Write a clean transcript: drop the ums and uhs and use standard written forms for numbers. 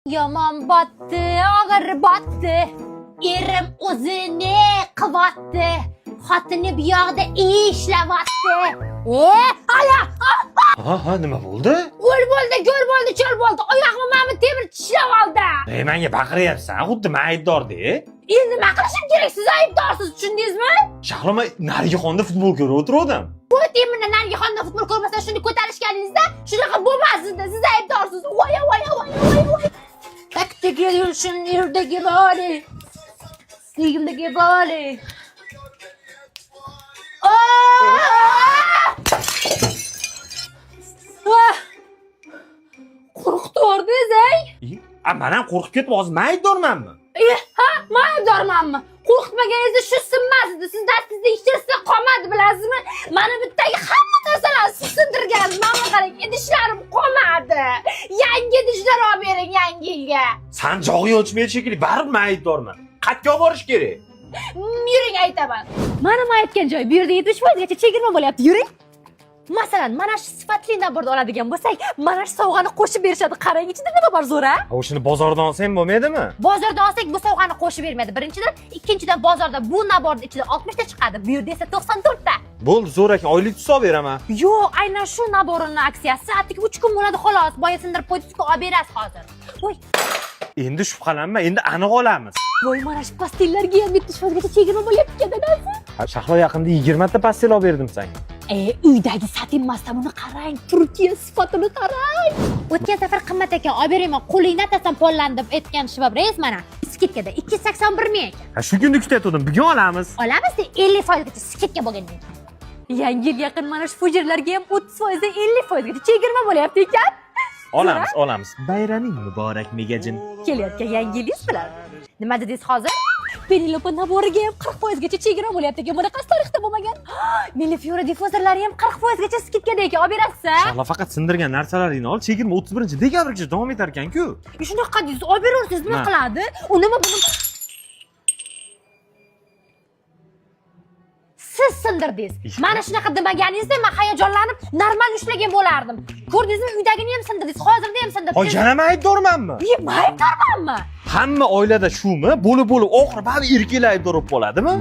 Yomon botdi, og'ir botdi. Erim o'zini qilyapti. Xotini bu yoqda ishlayapti. E, aya, Ha ha, nima bo'ldi? O'l bo'ldi, go'r bo'ldi, cho'l bo'ldi. Oyog'imni mana temir tishlab oldi. E, menga baqiryapsan, xuddi men aybdordek. Endi nima qilishim kerak? Siz aybdorsiz, tushundingizmi? Shahlo, men narigi xonada futbol ko'rib o'tiruvdim. Bu temirni narigi xonada futbol ko'rmasdan shuni ko'tarishganingizda shunaqa bo'lmas edi. Siz aybdorsiz. Voya, voya, voya, voya, voya. Taktiki yurishim yerdagi boli. Ligimdagi boli. Ah! Ah! Qo'rqitordingiz, ey? A, men ham qo'rqib ketdim, hozir men aybdormanmi? E, ha, men aybdormanmi? Qo'rqitmaganingizda shu sinmas edi. Siz dastingizda hech narsa qolmadi, bilasizmi? Mana bittagi hamma narsalarni siz sindirgansiz. Mana qarang, idishlarim qolmadi. Yangi idishlar olib bering yangi yilga. San jog'i o'chmaydi shekilli, baribir men aybdorman. Qayerga olib borish kerak? Yuring aytaman. Mana men aytgan joy, bu yerda 70% gacha chegirma bo'lyapti. Yuring. Masalan, mana shu sifatli набор ni oladigan bo'lsak, mana shu sovg'ani qo'shib berishadi. Qarang, ichida nima bor zo'r, a? O'shani bozordan olsam bo'lmaydimi? Bozorda olsak bu sovg'ani qo'shib bermaydi. Birinchidan, ikkinchidan bozorda bu набор ni ichida 60 ta chiqadi. Bu yerda esa 94 ta. Bo'ldi, zo'r ekan, oylik tusa olib beraman. Yo'q, aynan shu набор ini aksiyasi atigi 3 kun bo'ladi xolos. Boya sindirib qo'ydingiz-ku, olib berasiz hozir. Voy, Endi shubhalanma, endi aniq olamiz. Voy, mana shu pastillarga ham 70% gacha chegirma bo'lyapti ekan, dadasi. Ha, Shahlo, yaqinda 20 ta pastil olib berdim senga. E, uydagi satin masda buni qarang, Turkiya sifatini qarang. O'tgan safar qimmat ekan, olib berayman, qo'lingdan atasam pollan deb aytgan Shibab reis mana. Скидка da 281 ming ekan. Ha, shu kunni kutayotgandim, bugun olamiz. Olamiz, 50% gacha скидка bo'lgandan keyin. Yangi yil yaqin mana shu fujerlarga ham 30% 50% gacha chegirma bo'lyapti ekan. Olamiz, olamiz. Bayraming muborak, Megajin. Kelayotgan yangi yilingiz bilan. Nima dedingiz hozir? Penelope набор iga ham 40% gacha chegirma bo'lyapti ekan. Bunaqasi tarixda bo'lmagan. Millefiori diffuzorlari ham 40% gacha скидка da ekan. Olib berasiz? Shahlo, faqat sindirgan narsalaringni ol, chegirma 31 dekabrgacha davom etar ekan-ku. Shunaqa deysiz, olib beraversangiz nima Ha. qiladi? U nima buni siz sindirdingiz. Mana shunaqa demaganingizda men hayajonlanib normal ushlagan bo'lardim. Ko'rdingizmi, uydagini ham sindirdingiz, hozirda ham Hoy, sindirdingiz. yana men aybdormanmi? Ye, men aybdormanmi? Hamma oilada shumi? Bo'lib-bo'lib oxiri baribir erkaklar aybdor bo'lib qoladimi?